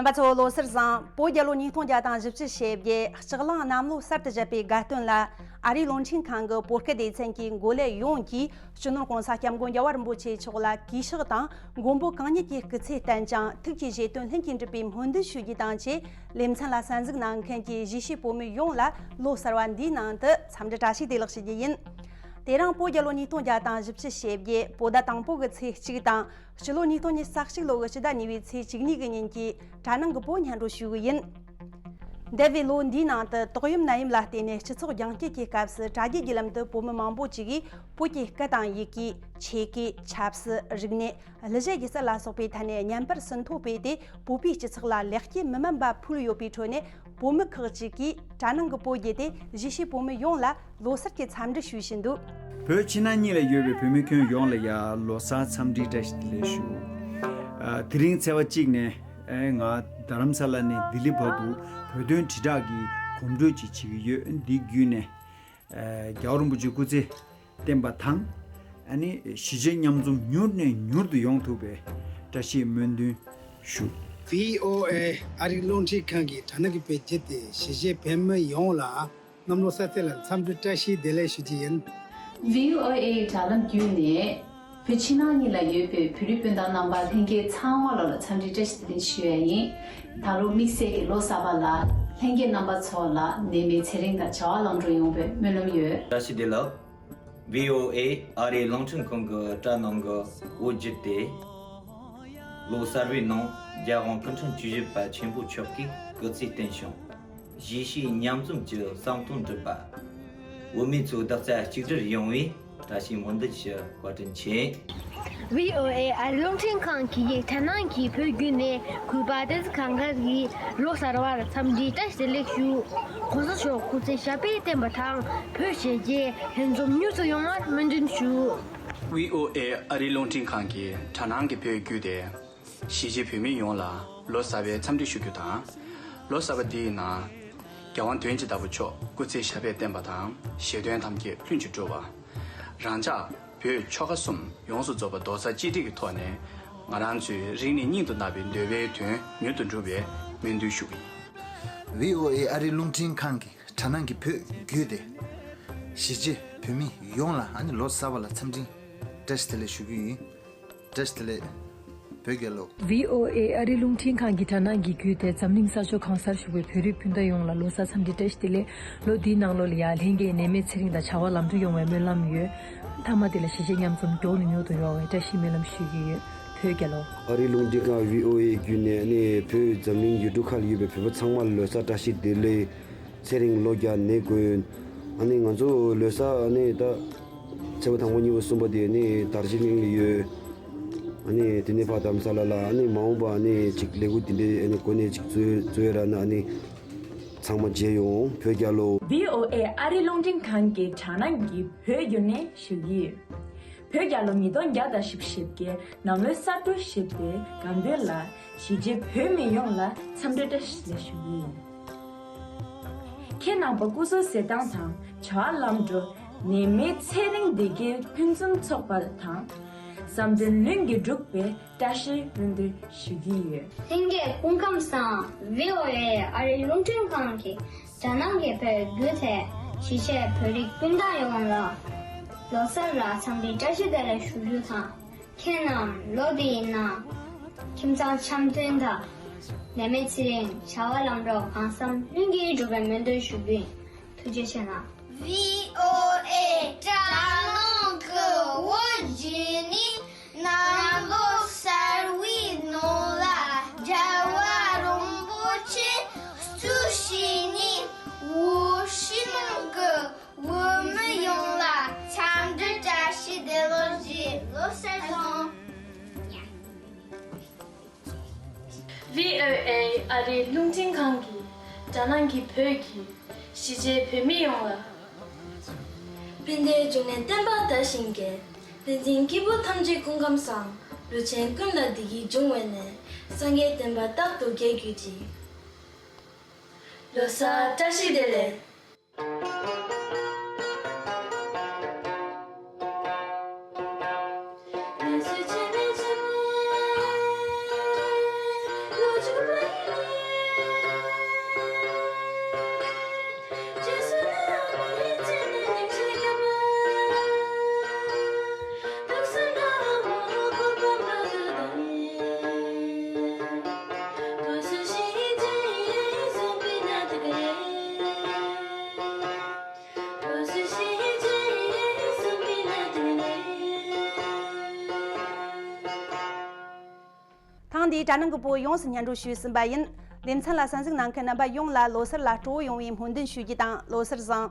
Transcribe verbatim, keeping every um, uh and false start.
རྣམ་པ་ཚོ་ལོ་གསར་བཟང་། བོད་རྒྱལ་ལོ་ཉིས་སྟོང་བརྒྱ་དང་བཞི་བཅུ་ཞེ་བརྒྱད་ལྕགས་གླང་གནམ་ལོ་གསར་དུ་བཞད་པའི་དགའ་སྟོན་ལ། ཨ་རིའི་རླུང་འཕྲིན་ཁང་གི་བོད་སྐད་སྡེ་ཚན་གྱི་འགོ་ལས་ཡོངས་ཀྱིས་སྤྱི་ནོར་༸གོང་ས་༸སྐྱབས་མགོན་རྒྱལ་བ་རིན་པོ་ཆེ་མཆོག་ལ་གུས་ཕྱག་དང་། མགོན་པོ་གང་ཉིད་ཀྱི་སྐུ་ཚེ་བརྟན་ཅིང་། ཐུགས་ཀྱི་བཞེད་དོན་ལྷུན་གྱིས་འགྲུབ་པའི་སྨོན་འདུན་ཞུ་རྒྱུ་དང་བཅས། ལེ་ཚན་ལ་གསན་གཟིགས་གནང་མཁན་གྱི་གཞིས་བྱེས་བོད་མི་ཡོངས་ལ་ལོ་གསར་བ་འདིའི་ནང་དུ་འཚམས་འདྲི་བཀྲ་ཤིས་བདེ་ལེགས་ཞུ་རྒྱུ་ཡིན། དེ་རིང་བོད་རྒྱལ་ལོ་ཉིས་སྟོང་བརྒྱ་དང་བཞི་བཅུ་ཞེ་བརྒྱད། བོད་ཟླ་དང་པོ་གི་ཚེས་གཅིག་དང་། སྤྱི་ལོ་ཉིས་སྟོང་ཉི་ཤུ་རྩ་གཅིག་ལོ་གི་ཕྱི་ཟླ་གཉིས་པའི་ཚེས་བཅུ་གཉིས་ཀྱི་ཉིན་གྱི་དྲ་ནང་གི་བོད་སྙན་སྒྲོན་ཞུ་གི་ཡིན། འདས་པའི་ལོ་འདིའི་ནང་དུ་ཏོག་དབྱིབས་ནད་ཡམས་ལ་བརྟེན་ནས་སྤྱི་ཚོགས་རྒྱང་བསྐྱེད་ཀྱི་སྐབས་སུ་དྲ་རྒྱའི་བརྒྱུད་ལམ་དུ་བོད་མི་མང་པོ་ཅིག་གིས་བོད་ཀྱི་སྐད་དང་ཡི་གེ། ཆོས་སྐད། ཆབ་སྲིད། རིག་གནས། གླུ་གཞས་སྒྱུ་རྩལ་ལ་སོགས་པའི་ཐད་ནས་བརྙན་པར་ཟིན་ཐོ་སྤེལ་ཏེ། བོད་པའི་སྤྱི་ཚོགས་ལ་ལེགས་སྐྱེས་མི་དམན་པ་ཕུལ་ཡོད་པའི་ཁྲོད་ནས། བོད་མི་ཁག་ཅིག་གིས་དྲ་ནང་གི་བོད་བརྒྱུད་དེ་གཞིས་བྱེས་བོད་མི་ཡོངས་ལ་ལོ་གསར་གྱི་འཚམས་འདྲི་ཞུ་བཞིན་འདུག། བོད་ཕྱི་ནང་གཉིས་ལ་ཡོད་པའི་བོད་མི་ཁྱོན་ཡོངས་ལ་ཡང་ལོ་གསར་འཚམས་འདྲིའི་བཀྲ་ཤིས་བདེ་ལེགས་ཞུ། ཨ། དེ་རིང་ཚེས་པ་གཅིག་ནས། ཨེ། ང་རྡ་རམ་ས་ལ་ནས་ལྡི་ལི་བར་དུ་བོད་དོན་དྲིལ་བསྒྲགས་ཀྱི་གོམ་བགྲོད་ཅིག་བྱེད་ཀྱི་ཡོད། འདི་བརྒྱུད་ནས། ཨེ། རྒྱལ་བ་རིན་པོ་ཆེ་སྐུ་ཚེ་བརྟན་པ་དང་། ཨ་ནི་གཞིས་བྱེས་མཉམ་འཛོམས་མྱུར་ནས་མྱུར་དུ་ཡོང་ཐུབ་པའི་བཀྲ་ཤིས་སྨོན་འདུན་ཞུ། བྷི་ཨོ་ཨེ་ཨ་རིའི་རླུང་འཕྲིན་ཁང་གི་དྲ་ནང་གི་བོད་བརྒྱུད་དེ་གཞིས་བྱེས་བོད་མི་ཡོངས་ལ་གནམ་ལོ་གསར་ཚེས་ལ་འཚམས་འདྲི་བཀྲ་ཤིས་བདེ་ལེགས་ཞུ་རྒྱུ་ཡིན། བྷི་ཨོ་ཨེ་ཡི་དྲ་ལམ་བརྒྱུད་ནས་བོད་ཕྱི་ནང་གཉིས་ལ་ཡོད་པའི་བོད་རིགས་སྤུན་ཟླ་རྣམ་པ་ལྷན་རྒྱས་ཚང་མ་ལོ་ལ་འཚམས་འདྲི་བཀྲ་ཤིས་བདེ་ལེགས་ཞུ་ཡ་ཡིན། ད་ལོ་དམིགས་བསལ་གྱི་ལོ་གསར་པ་ལ་ལྷན་རྒྱས་རྣམ་པ་ཚོ་ལ་ནད་མེད་ཚེ་རིང་དང་བྱ་བ་ལམ་འགྲོ་ཡོང་བའི་སྨོན་ལམ་ཡོད། བཀྲ་ཤིས་བདེ་ལེགས། བྷི་ཨོ་ཨེ་ཨ་རིའི་རླུང་འཕྲིན་ཁང་གི་དྲ་ནང་གི་བོད་བརྒྱུད་དེ། ལོ་གསར་བའི་ནང་རྒྱལ་དབང་སྐུ་ཕྲེང་བཅུ་བཞི་པ་ཆེན་པོ་མཆོག་གིས་སྐུ་ཚེ་བརྟན་ཞིང་། གཞིས་བྱེས་མཉམ་འཛོམས་ཀྱི་བསམ་དོན་འགྲུབ་པ། བོད་མི་ཚོ་བདག་རྩ་གཅིག་སྒྲིལ་ཡོང་བའི་བཀྲ་ཤིས་སྨོན་འདུན་ཞུ། བཀའ་དྲིན་ཆེ། བྷི་ཨོ་ཨེ་ཨ་རིའི་རླུང་འཕྲིན་ཁང་གི་དྲ་ནང་གི་བོད་བརྒྱུད་ནས་གུས་པ་བསྟན་འཛིན་གངས་དཀར་གྱིས་ལོ་གསར་བར་འཚམས་འདྲིའི་བཀྲ་ཤིས་བདེ་ལེགས་ཞུ། ༸གོང་ས་མཆོག་སྐུ་ཚེ་ཞབས་པད་བརྟན་པ་དང་། བོད་གཞིས་བྱེས་ལྷན་འཛོམས་མྱུར་དུ་ཡོང་བར་སྨོན་འདུན་ཞུ། བྷི་ཨོ་ཨེ་ཨ་རིའི་རླུང་འཕྲིན་ཁང་གི་དྲ་ནང་གི་བོད་བརྒྱུད་དེ། གཞིས་བྱེས་བོད་མི་ཡོངས་ལ་ལོ་གསར་པའི་འཚམས་འདྲི་ཞུ་རྒྱུ་དང་། ལོ་གསར་པ་འདིའི་ནང་། རྒྱལ་དབང་དོན་གྱི་བདག་པོ་མཆོག་སྐུ་ཚེ་ཞབས་པད་བརྟན་པ་དང་། བཞེད་དོན་ཐམས་ཅད་ལྷུན་གྱིས་གྲུབ་པ། རང་ཅག་བོད་ཆོལ་ཁ་གསུམ་ཡོངས་སུ་རྫོགས་པ་རྡོག་རྩ་གཅིག་སྒྲིལ་གྱི་ཐོག་ནས། ང་རང་ཚོའི་རིང་ནས་སྙིང་དུ་བརྣག་པའི་འདོད་པའི་དོན་མྱུར་དུ་འགྲུབ་པའི་སྨོན་འདུན་ཞུ་གི་ཡིན། བྷི་ཨོ་ཨེ་ཨ་རིའི་རླུང་འཕྲིན་ཁང་གི་དྲ་ནང་གི་བོད་བརྒྱུད་དེ། གཞིས་བྱེས་བོད་མི་ཡོངས་ལ་ཨ་ནི་ལོ་གསར་པ་ལ་འཚམས་འདྲི་བཀྲ་ཤིས་བདེ་ལེགས་ཞུ་གི་ཡིན། བཀྲ་ཤིས་བདེ་ལེགས། བོད་རྒྱལ་ལོ། བྷི་ཨོ་ཨེ་ཨ་རིའི་རླུང་འཕྲིན་ཁང་གི་དྲ་ནང་གི་བརྒྱུད་དེ་འཛམ་གླིང་ས་ཕྱོགས་གང་སར་བཞུགས་པའི་བོད་རིགས་སྤུན་ཟླ་ཡོངས་ལ་ལོ་གསར་འཚམས་འདྲི་བཀྲ་ཤིས་བདེ་ལེགས། ལོ་འདིའི་ནང་ལོགས་ལ་ཡང་ལྷན་རྒྱས་ནད་མེད་ཚེ་རིང་དང་བྱ་བ་ལམ་འགྲོ་ཡོང་བའི་སྨོན་ལམ་ཡོད། མཐའ་མ་དེ་ལ་གཞིས་བྱེས་མཉམ་འཛོམས་མགྱོགས་ནས་མྱུར་དུ་ཡོང་བའི་བཀྲ་ཤིས་སྨོན་ལམ་ཞུ་གི་ཡོད། བོད་རྒྱལ་ལོ། ཨ་རིའི་རླུང་འཕྲིན་ཁང་བྷི་ཨོ་ཨེ་བརྒྱུད་ནས་ནི་བོད་འཛམ་གླིང་ཡུལ་གྲུ་ཁག་ལ་ཡོད་པའི་བོད་པ་ཚང་མ་ལ་ལོ་གསར་བཀྲ་ཤིས་བདེ་ལེགས། ཚེ་རིང་ལོ་བརྒྱ་ནད་ཀུན། ཨ་ནི་ང་ཚོ་ལོ་གསར་ཨ་ནི་ད་ཚེས་པ་དང་པོ་གཉིས་པ་གསུམ་པ་དེ་ནི་དར་ཇི་ལིང་ལ་ཡོད། ཨ་ནི་དེ་ནས་ཕར་དྷ་རམ་ས་ལ་ལ་ཨ་ནི་མ་འོངས་པ་ཨ་ནི་ཅིག་ལས་འགུལ་དེ་འདྲའི་ཨ་ནི་གོ་གནས་ཅིག་བཙུགས་བཙུགས་ཡ་ར་ན་ཨ་ནི་ཚང་མ་མཇལ་ཡོང་། བོད་རྒྱལ་ལོ། བྷི་ཨོ་ཨེ་ཨ་རིའི་རླུང་འཕྲིན་ཁང་གི་དྲ་ནང་གི་བོད་བརྒྱུད་ནས་ཞུ་གི་ཡོད། བོད་རྒྱལ་ལོ་ཉིས་སྟོང་བརྒྱ་དང་བཞི་བཅུ་ཞེ་བརྒྱད་གནམ་ལོའི་ས་སྦྲུལ་བཞི་པའི་དགའ་སྟོན་ལ་གཞིས་བྱེས་བོད་མི་ཡོངས་ལ་འཚམས་འདྲི་བཀྲ་ཤིས་བདེ་ལེགས་ཞུ་གི་ཡིན། ཁྱེད་རྣམ་པ་སྐུ་གཟུགས་གསལ་ཐང་དང་བྱ་བ་ལམ་འགྲོ། ནད་མེད་ཚེ་རིང་བདེ་སྐྱིད་ཕུན་སུམ་ཚོགས་པ་དང་། བསམ་དོན་ལྷུན་གྱིས་འགྲུབ་པའི་བཀྲ་ཤིས་སྨོན་འདུན་ཞུ་གི་ཡོད། ལྷན་རྒྱས་སྐུ་ཁམས་བཟང་། བྷི་ཨོ་ཨེ་ཨ་རིའི་རླུང་འཕྲིན་ཁང་གི་དྲ་ནང་གི་བོད་བརྒྱུད་དེ་གཞིས་བྱེས་བོད་རིགས་སྤུན་ཟླ་ཡོངས་ལ་ལོ་གསར་ལ་འཚམས་འདྲི་བཀྲ་ཤིས་བདེ་ལེགས་ཞུ་རྒྱུ་དང་། ཁྱེད་རྣམས་ལོ་འདིའི་ནང་ཁྱིམ་ཚང་འཆམ་མཐུན་དང་། ནད་མེད་ཚེ་རིང་། བྱ་བ་ལམ་འགྲོ། གང་བསམ་ལྷུན་གྱིས་འགྲུབ་པའི་སྨོན་འདུན་ཞུ་རྒྱུ་ཡིན། ཐུགས་རྗེ་ཆེ་གནང་། བྷི་ཨོ་ཨེ་དྲ་ནང་གི་བོད་བརྒྱུད་ནས་གནམ་ལོ་གསར་བའི་ནང་ལ་རྒྱལ་བ་རིན་པོ་ཆེ་གཙོས་བྱས་ནས་བོད་ཕྱི་ནང་གི་བོད་མི་ཡོངས་ལ་འཚམས་འདྲི་བཀྲ་ཤིས་བདེ་ལེགས་ཞུ། ལོ་གསར་བཟང་། བྷི་ཨོ་ཨེ་ཨ་རིའི་རླུང་འཕྲིན་ཁང་གི་དྲ་ནང་གི་བོད་ཀྱི་གཞིས་བྱེས་བོད་མི་ཡོངས་ལ། སྤུན་ཟླའི་འབྱུང་གནས་བསྟན་པ་དར་ཞིང་རྒྱས། བསྟན་འཛིན་སྐྱེས་བུ་ཐམས་ཅད་སྐུ་ཁམས་བཟང་། ལུས་ཅན་ཀུན་ལ་བདེ་སྐྱིད་འབྱུང་བའི་གནས། སངས་རྒྱས་བསྟན་པ་རྟག་ཏུ་རྒྱས་གྱུར་ཅིག། ལོ་གསར་བཀྲ་ཤིས་བདེ་ལེགས། དྲ་ནང་གི་བོད་ཡོངས་སུ་སྙན་སྒྲོན་ཞུས་ཟིན་པ་ཡིན། ལེ་ཚན་ལ་གསན་གཟིགས་གནང་མཁན་རྣམ་པ་ཡོངས་ལ་ལོ་གསར་ལ་སྤྲོ་བོ་ཡོང་བའི་སྨོན་འདུན་ཞུ་རྒྱུ་དང་ལོ་གསར་བཟང་།